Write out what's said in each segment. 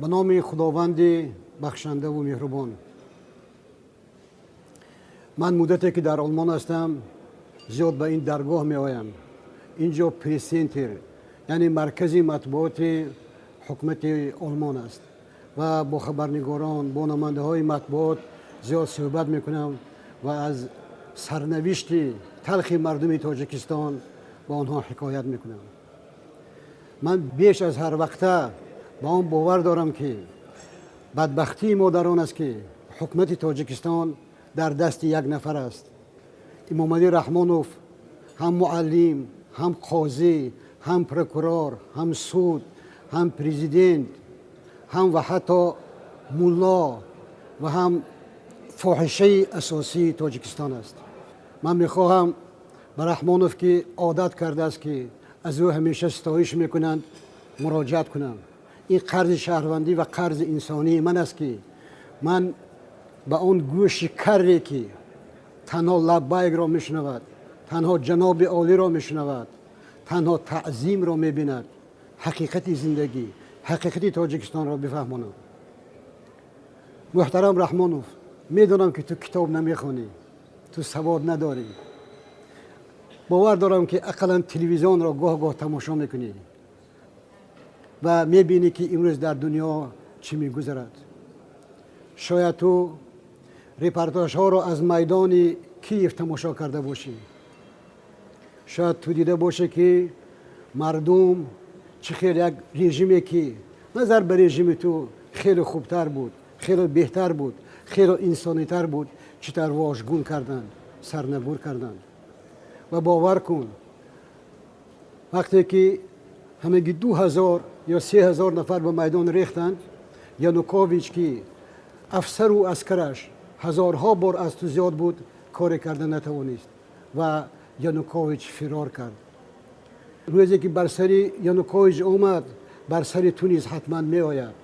Ба номи Худованди бахшандаву меҳрубон. Ман муддате ки дар Олмон ҳастам, зиёд ба ин даргоҳ меоям. Инҷо пресс-центр, яъне маркази матбуоти ҳукумати Олмон аст ва бо хабарнигорон, бо намояндаҳои матбуот зиёд суҳбат мекунам ва аз сарнавишти талхи мардуми Тоҷикистон ба онҳо ҳикоят мекунам. Ман беш аз ҳар вақта ба он бовар дорам, ки бадбахтии мо дар он аст, ки ҳукумати Тоҷикистон дар дасти як нафар аст. Имомалӣ Раҳмонов ҳам муаллим, ҳам қозӣ, ҳам прокурор, ҳам суд, ҳам президент, ҳам ва ҳатто мулло ва ҳам фоҳишаи асосии Тоҷикистон аст. Ман мехоҳам ба Раҳмонов, ки одат кардааст, ки аз ӯ ҳамеша ситоиш мекунанд, муроҷиат кунам. Ин қарзи шаҳрвандӣ ва қарзи инсонии ман аст, ки ман ба он гӯши карре, ки танҳо лаббайкро мешунавад, танҳо ҷаноби олиро мешунавад, танҳо таъзимро мебинад, ҳақиқати зиндагӣ, ҳақиқати Тоҷикистонро бифаҳмонам. Муҳтарам Раҳмонов, медонам, ки ту китоб намехонӣ, ту савод надорӣ. Бовар дорам, ки ақаллан телевизионро гоҳ-гоҳ тамошо мекунӣ ва мебинӣ, ки имрӯз дар дунё чӣ мегузарад. Шояд ту репортажҳоро аз майдони Киев тамошо карда бошӣ. Шояд ту дида бошӣ, ки мардум чӣ хел як режиме, ки назар ба режими ту хеле хубтар буд, хеле беҳтар буд, хеле инсонитар буд, чӣ тавр вожгун карданд, сарнагур карданд. Ва бовар кун, вақте ки ҳамагӣ 2000 ё 3000 нафар ба майдон рехтанд, Янукович, ки афсару аскараш ҳазорҳо бор аз ту зиёд буд, коре карда натавонист ва Янукович фирор кард. Рӯзе ки бар сари Янукович омад, бар сари ту низ ҳатман меояд.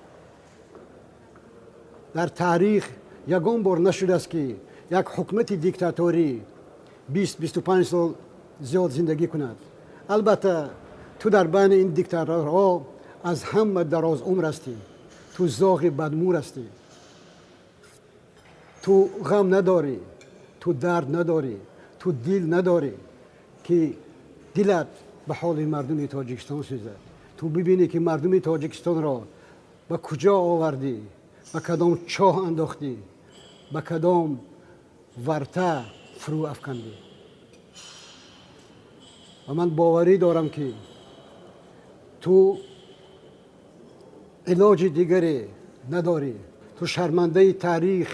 Дар таърих ягон бор нашудааст, ки як ҳукумати диктаторӣ 20-25 сол зиёд зиндагӣ кунад. Албатта, ту дар байни ин диктаторҳо аз ҳама дарозумр ҳастӣ. Ту зоғи бадмур ҳастӣ. Ту ғам надорӣ, ту дард надорӣ, ту дил надорӣ, ки дилат ба ҳоли мардуми Тоҷикистон сӯзад, ту бибинӣ, ки мардуми Тоҷикистонро ба куҷо овардӣ, ба кадом чоҳ андохтӣ, ба кадом варта фурӯ афкандӣ. Ва ман боварӣ дорам, ки ту илоҷи дигаре надорӣ. Ту шармандаи таърих,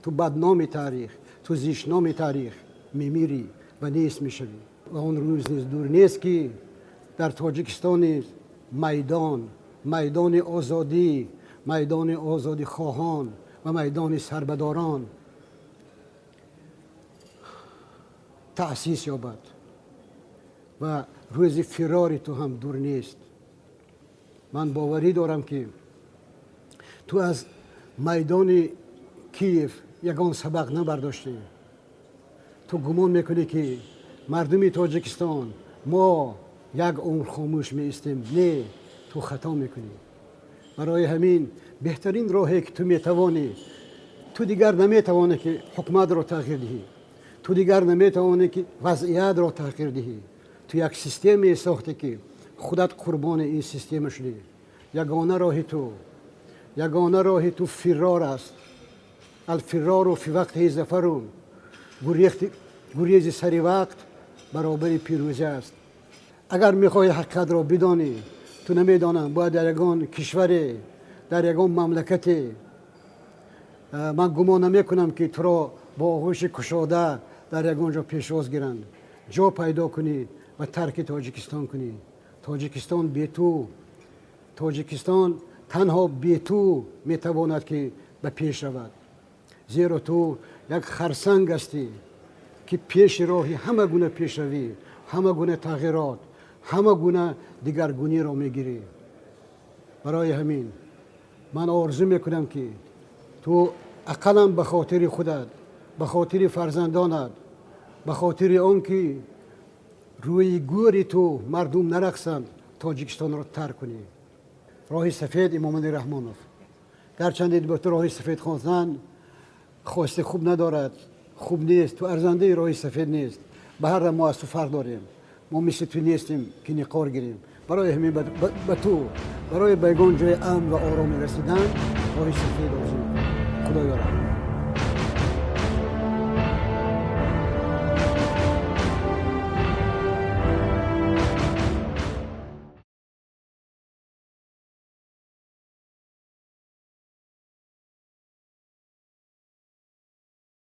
ту бадноми таърих, ту зиштноми таърих мемирӣ ва нест мешавӣ. Ва он рӯз низ дур нест, ки дар Тоҷикистон низ майдон, майдони озодӣ, майдони озодихоҳон ва майдони сарбадорон таъсис ёбад ва рӯзи фирори ту ҳам дур нест. Ман боварӣ дорам, ки ту аз майдони Киев ягон сабақ набардоштӣ. Ту гумон мекунӣ, ки мардуми Тоҷикистон мо як умр хомӯш меистем. Не, ту хато мекунӣ. Барои ҳамин беҳтарин роҳе, ки ту метавонӣ, ту дигар наметавонӣ, ки ҳукуматро тағйир диҳӣ, ту дигар наметавонӣ, ки вазъиятро тағйир диҳӣ. Ту як системае сохтӣ, ки худат қурбони ин система шудӣ. Ягона роҳи ту, ягона роҳи ту фирор аст. Алфирору фи вақтиҳи зафарун. Гурези сари вақт баробари пирӯзӣ аст. Агар мехоҳӣ ҳақиқатро бидонӣ, ту намедонам, бояд дар ягон кишваре, дар ягон мамлакате, ман гумон намекунам, ки туро бо оғӯши кушода дар ягон ҷо пешвоз гиранд, ҷо пайдо кунӣ ва тарки Тоҷикистон кунӣ. Тоҷикистон бе ту, Тоҷикистон танҳо бе ту метавонад, ки ба пеш равад, зеро ту як харсанг ҳастӣ, ки пеши роҳи ҳама гуна пешравӣ, ҳама гуна тағйирот, ҳама гуна дигаргуниро мегирӣ. Барои ҳамин ман орзу мекунам, ки ту ақаллан ба хотири худат, ба хотири фарзандонат, ба хотири он ки рӯи гӯри ту мардум нарақсанд, Тоҷикистонро тарк кунӣ. Роҳи сафед, Имомалӣ Раҳмонов. Гарчанде ба ту роҳи сафед хостан хости хуб надорад, хуб нест, ту арзандаи роҳи сафед нест. Ба ҳар мо аз ту фарқ дорем. Мо мисли ту нестем, ки ниқор гирем. Барои ҳамин ба ту барои ба ягон ҷои амн ва оромӣ расидан роҳи сафед орзу мекунем. Худо ёрат.